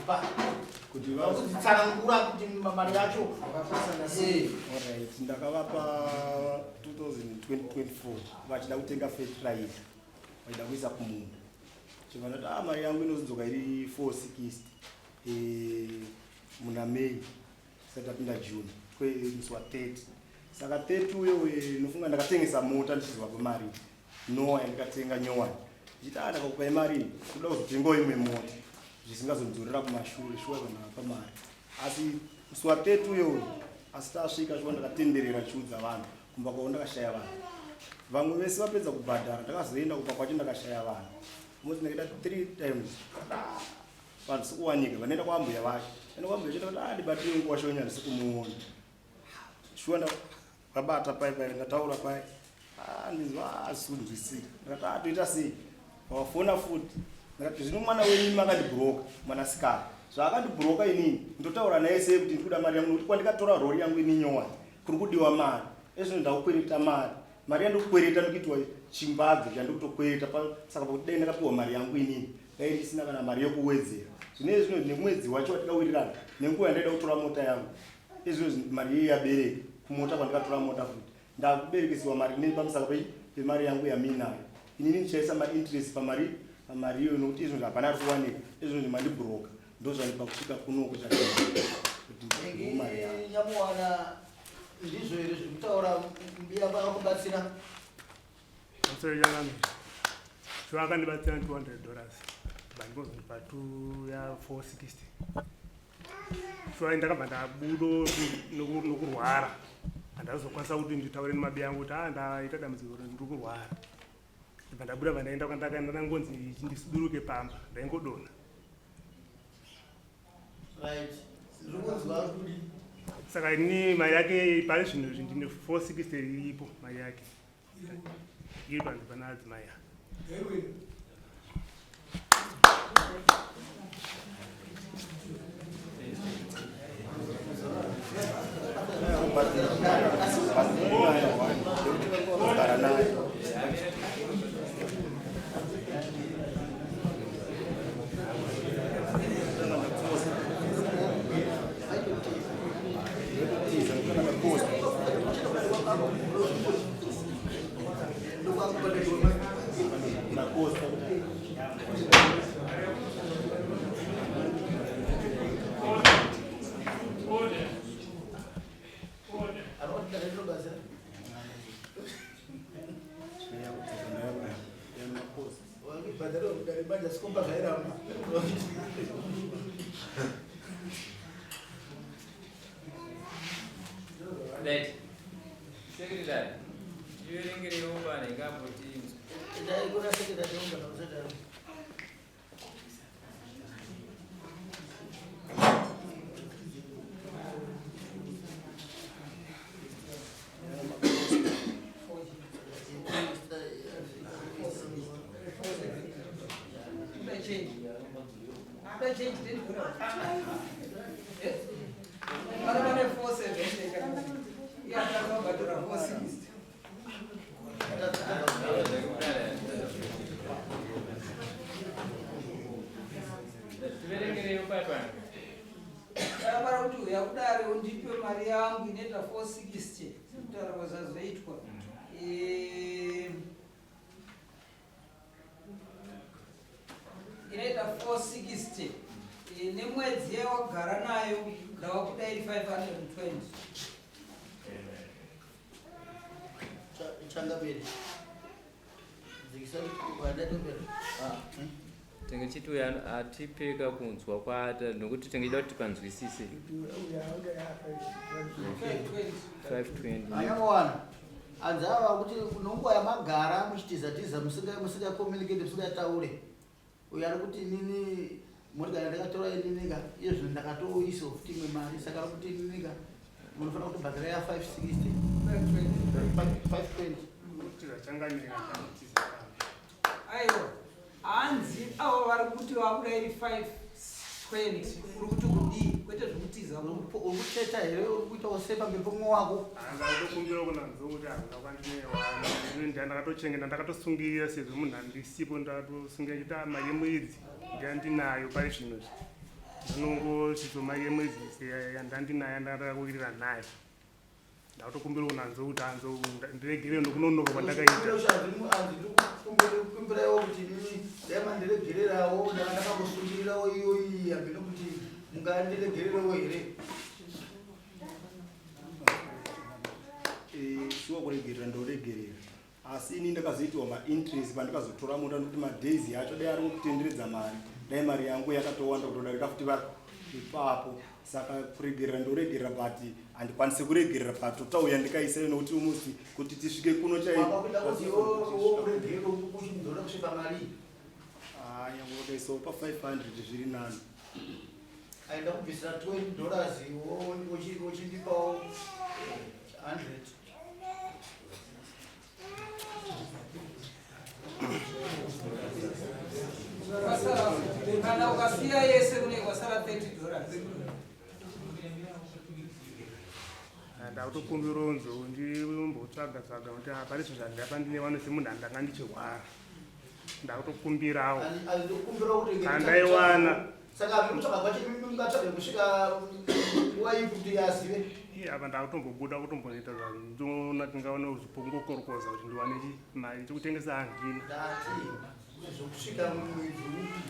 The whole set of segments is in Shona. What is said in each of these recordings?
yawakadzipa Kuti vakudzitsanangura kuti mari yacho Wakapesana sei? Alright, ndakavapa 2024 vachida kutenga fertilizer vachida kuisa kumunda chibva ndati ah, mari yangu inozodzoka iri 460 eh, muna May tisati tapinda June kwemusi wa 30 saka 30 uyo nofunga ndakatengesa mota ndichizovapa mari nowa yandikatenga nyowani ndichiti ah, ndakakupai mari kuda kuzotengawo imwe mota zvisingazonzorera kumashure shuwa zvandakapa mari asi musi wa 30 uyo uyo asi tasvika shuwa ndakatenderera ndichiudza vanhu kumba kwavo ndakashaya vanhu vamwe vese vapedza kubhadhara ndakazoenda kumba kwacho ndakashaya vanhu mozi ndakaita three times vanhu sikuwanika vanoenda kwaambuya vacho enda kwaambuya vacho ndakati ah ndibatire nguva shonya ndisi kumuona shuwa ndakabata pai pai ndataura pai ah ndinzwa asi kunzwisika ndakati ah toita sei wafona futi ndakati zvino mwana wenyu makandibhuroka mwanasikana zvaakandibhuroka inini ndotaura naye sei kuti ndikuda mari yangu nokuti kwandikatora rori yangu ini nyowani kuri kudiwa mari ezvino ndakukwereta mari mari yandikukwereta ndikuitwa chimbabve chandikutokwereta saka pakuti dai ndakapiwa mari yangu inini dai ndisina kana mari yekuwedzera zvine zvino nemwedzi wacho watikawirirana nenguva yandaida kutora mota yangu izvino mari iye yabereka kumota kwandikatora mota futi ndakuberekesiwa mari nepamusaka pei pemari yangu yaminayo inini ndichaisa mainterest pamari pamari iyoyo nokuti izvozvo hapana ari kuwanika izvozvo mandibroka ndozvandipa kusvika kunoko chakuti mari yangu nyamuwana ndizvo here zviri kutaura mbiya vakakubatsira Pamusoro changamire. Shuwa akandibatsira 200 dollars. Bandozondipa 2 ya 460. Shuwa ndakabva ndabudo nokurwara. Handazokwanisa kuti nditaure nemabi angu kuti ah ndaita dambudziko ndiri kurwara. Ndibva ndabuda bva ndaenda kwandakaenda ndangonzi ndisuduruke pamba ndaingodonha. Right. Ndiri kunzwa kudi. Saka ini mari yake pari zvinhu izvi ndine 460 iripo mari yake. Iri panze pana adzimai aya. Kugara naye. Right. Secretary, tiverengerewo panenge apo tinzwe. Endai kuna secretary ungana musadaro. Tiverengerewo pano. Takabara kuti uya kudare undipe mari yangu inoita 460 sekutaura kwazvazoitwa. Eh, inoita 460 eh, nemwedzi yawagara nayo ndawakuda iri 520. Changamire. Dzikisa wadatopera. Ah. Tenge chiti uyo atipe kakunzwa kwaata nokuti tenge chida kuti tipanzwisise. 520. Anyamuwana. Anzi ava kuti nonguva yamagara muchitiza tiza musinga musinga communicate musingataure. Uyo ari kuti inini motikari ndakatora inini ka iye zvino ndakatoisawo futi imwe mari saka ari kuti inini ka munofanira kutobhadhara ya 560 520 Aiwa hanzi avo vari kuti vakuda iri 520 uri kuti kudii kwete zvekutiza uri kuteta here uri kuitawo sei pamberi pomumwe wako ndatokumbira kunanzo kuti handina kwandinewana ndakatochengeta ndakatosungirira sezvo munhu andisipo ndatosungira chiti ah, mari yemuridzi ndiyandinayo pari zvino izvi Anongosvitso mari yemwedzi yandandinayo yandakakuwirira nayo. Ndakutokumbira kunanzo kuti anzo ndiregere nokunonoka kwandakaita. Kumbiraiwo kuti inini dai mandiregererawo ndanga ndakangosungirirawo iyoyi hameno kuti mungandiregererewo here. Eh, shuwa kuregerera ndoregerera asi ini ndakazoitiwa mainterest pandikazotora mota nokuti madays yacho dai ari kutenderedza mari dai mari yangu yakatowanda kutodarika futi va ipapo saka kuregerera ndoregerera but handikwanise kuregerera patotauya ndikaisa iyo nokuti almost kuti tisvike kuno chainyangwe vakaisawo pa 500 zviri nani. Aenda kubvisira 20 dollars wochindipawo 100. Kwasara kana ukasiya yese kune kwasara 30 dollars. Ndakutokumbira unzo ndimbotsvaga tsvaga kuti hapari zvinhu zvandapa ndine vano semunhu andanga ndichirwara. Ndakutokumbirawo. Andikumbira kuti Kandaiwana. Saka kutsvaga kwacho mungatsvage kusvika nguva ipi kuti azive? Iye apa ndakutombobuda kutombonoita zvandoona tingaone kuzvipongokorokoza kuti ndiwane mari chekutengesa handina. Ndati zvokusvika mwedzi upi?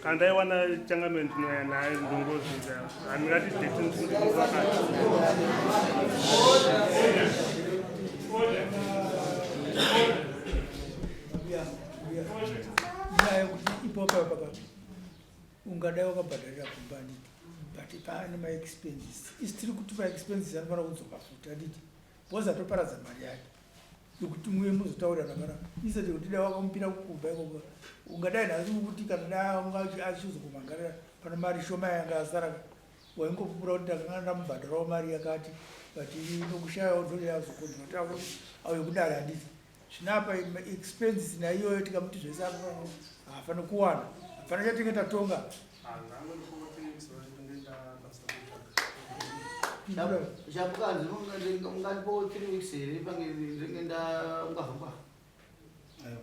Kandaiwana changamire ndinouya nayo ndongozviita. Handingati date ndinongozvakati. Nyaya yekuti ipopa paka ungadai wakabhadharira kumba handiti, but paane maexpenses isi tiri kuti maexpenses anofanira kudzoka futi handiti, because atoparadza mari yake yekuti muye muzotaurirana pana instead yekuti dai wakamupira kukumba ikoko ungadai nhasi kuti kana dai anga achizokumangarira pane mari shoma yanga asara waingopupura kuti ndakanga ndamubhadharawo mari yakati, but nokushayawo ndo yazokonzera kuti auye kudare handiti. Zvino apa expenses naiyoyo tikamuti zvese haafani kuwana, hapana chatinge tatonga. Chapukanzi ungandipawo 3 weeks here pange ndinge ndaungavhangwa?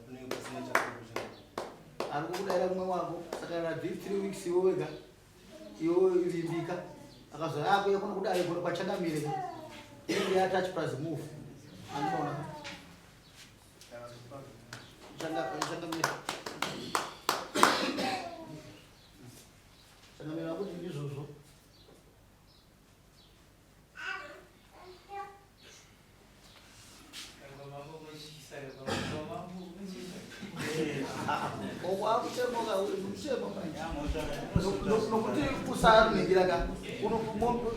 Kunenge pasina chakucha. Ari kukudaira mumwe wako saka kana these 3 weeks iwe wega iwe vimbika akazora akuya kuno kudai kuno kwachangamire inenge yatouch plus move anoona changamire changamire kuti ndizvozvo. Wakuchemoka mutemo nokuti usaningira ka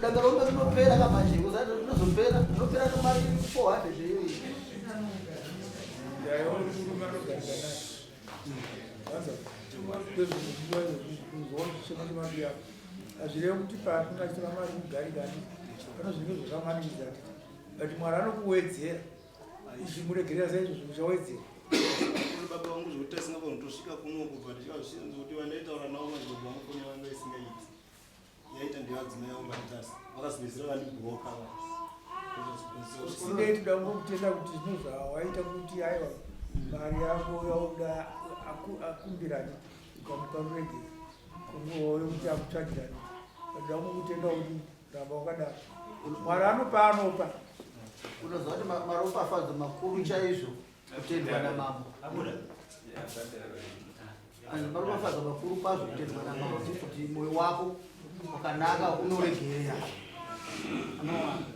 danga rombe rinopera ka manje rinozopera rinopera nemari 400 iyoyi. Hazvirevi kuti patingachitora mari kugarika handiti pane zvinenge zvakamanikidza handiti, but Mwari anokuwedzera uchimuregerera saizvozvo uchawedzera. Kuri baba vangu zvekuti tasingagoni kutosvika kunoku but chikazvisinzi kuti vandaitaura navo manje baba vangu foni yavanga isingaiti yaita ndevadzimai vangu vanotasa vakazopedzisira vandibhuroka. Zvisinei toda kungokutenda kuti zvino zvawaita kuti aiwa mari yako yauda akumbira handiti ukamupa ruregero kunguvawo yokuti akutsvagira handiti, toda kungokutenda kuti ramba wakadaro, Mwari anopa anopa. Unoziva kuti maropafadzo makuru chaizvo kutendwa namambo. Anzi maropafadzo makuru kwazvo kutendwa namambo kuti mwoyo wako wakanaka unoregerera. Anowana.